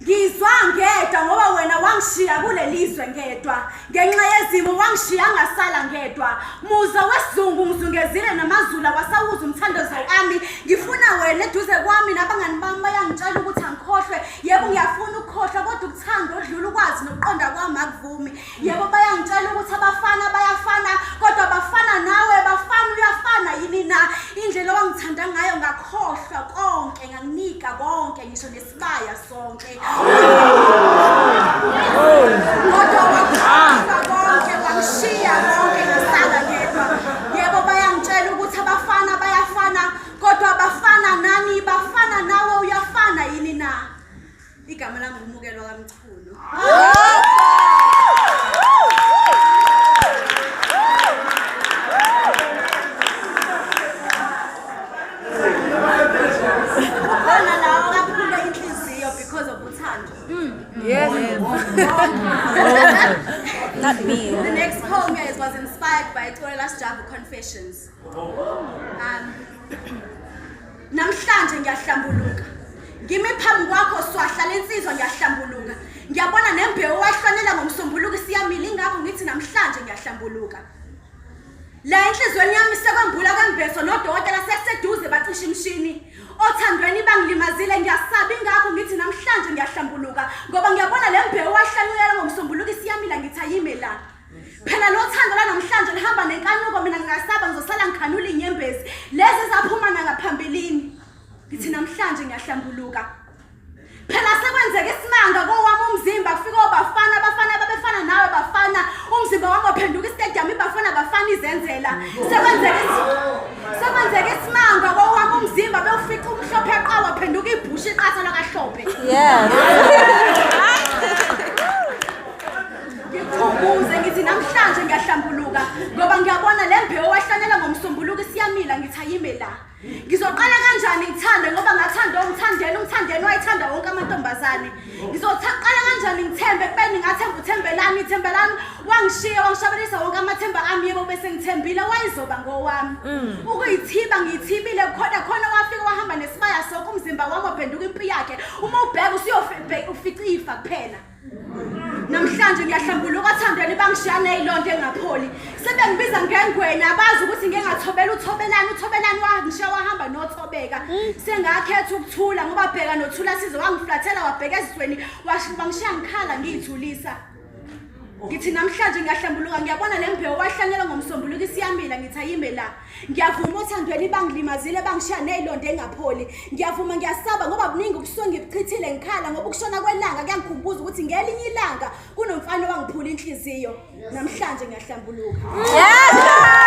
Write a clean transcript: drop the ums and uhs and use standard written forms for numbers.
Ngizwa ngedwa ngoba wena wangishiya kulelizwe ngedwa ngenxa yezimo wangishiya ngasala ngedwa muza wesizungu ngizungezile namazulu awasawuza umthandazo ami ngifuna wena eduze kwami nabangani bami bayangitshela ukuthi angikhohlwe yebo ngiyafuna ukukhohlwa kodwa ukuthanda odlula ukwazi nokuqonda kwami akuvumi yebo bayangitshela ukuthi abafana bayafana kodwa bafana nawe bafana uyafana yini na indlela owangithanda ngayo ngakhohlwa konke ngakunika konke ngisho nesibaya sonke kodwa wakhohlwa konke wangishiya konke ngasala ngedwa yebo bayangitshela ukuthi abafana bayafana kodwa bafana nani bafana nawe uyafana yini na igama lami ngumukelwa kamchunu Khona la okaphulwe inhliziyo because of uthando. Yes. Not me. The next poem guys was inspired by Xolela Sjabu Confessions. Namhlanje ngiyahlambuluka. Ngimi phambi kwakho swahla lensizwa ngiyahlambuluka. Ngiyabona nembewu owayihlwanyela ngomsombuluko isiyamila ingakho ngithi namhlanje ngiyahlambuluka. La enhliziyweni yami sekwembula kwembeso nodokotela sekuseduze bacisha imishini. Othandweni bangilimazile ngiyasaba ingakho ngithi namhlanje ngiyahlambuluka ngoba ngiyabona le mbewu wahlanyulela ngomsombuluko isiyamila ngithi ayime la. Phela lo thando lanamhlanje lihamba nenkanuko mina ngingasaba ngizosala ngikhanula inyembezi lezi ezaphuma nangaphambilini. Ngithi namhlanje ngiyahlambuluka. Phela sekwenzeka isimanga kowami umzimba kufika obafana abafana babefana nawe bafana umzimba wami waphenduka istadium ibafana bafana izenzela sekwenzeka sekwenzeka isimanga kowami umzimba bewufica umhlophe qa waphenduka ibhushi iqatha lakahlophe. Yes. Ngikukhumbuze ngithi namhlanje ngiyahlambuluka ngoba ngiyabona le mbewu owahlanyela ngomsombuluko isiyamila ngithi ayime la. Ngizoqala kanjani ngithande ngoba ngathanda umthandeni umthandeni wayethanda wonke amantombazane. Ngizoqala kanjani ngithembe kubeni ngathemba uthembelani ithembelani wangishiya wangishabalisa wonke amathemba ami yebo bese ngithembile wayezoba ngowami. Ukuyithiba ngiyithibile khona khona wafika wahamba nesibaya sonke umzimba wami waphenduka impi yakhe. Uma ubheka usuyofica ifa kuphela. Namhlanje ngiyahlambuluka othandweni bangishiya neyilonto engapholi. Sebengibiza ngengwenya abazi ukuthi ngeke ngathobela uthobelani uthobelani wangishiya wahamba nothobeka. Sengakhetha ukuthula ngoba bheka nothula size wangiflathela wabheka ezizweni wangishiya ngikhala ngiyithulisa. Ngithi namhlanje ngiyahlambuluka ngiyabona le mbewu wahlanyelwa ngomsombuluko isiyamila ngithi ayime la. Ngiyavuma othandweni bangilimazile bangishiya nezilonda engapholi. Ngiyavuma ngiyasaba ngoba buningi ubusuku ngibuchithile ngikhala ngoba ukushona kwelanga kuyangikhumbuza ukuthi ngelinye ilanga kunomfana owangiphula inhliziyo. Namhlanje ngiyahlambuluka. Yes.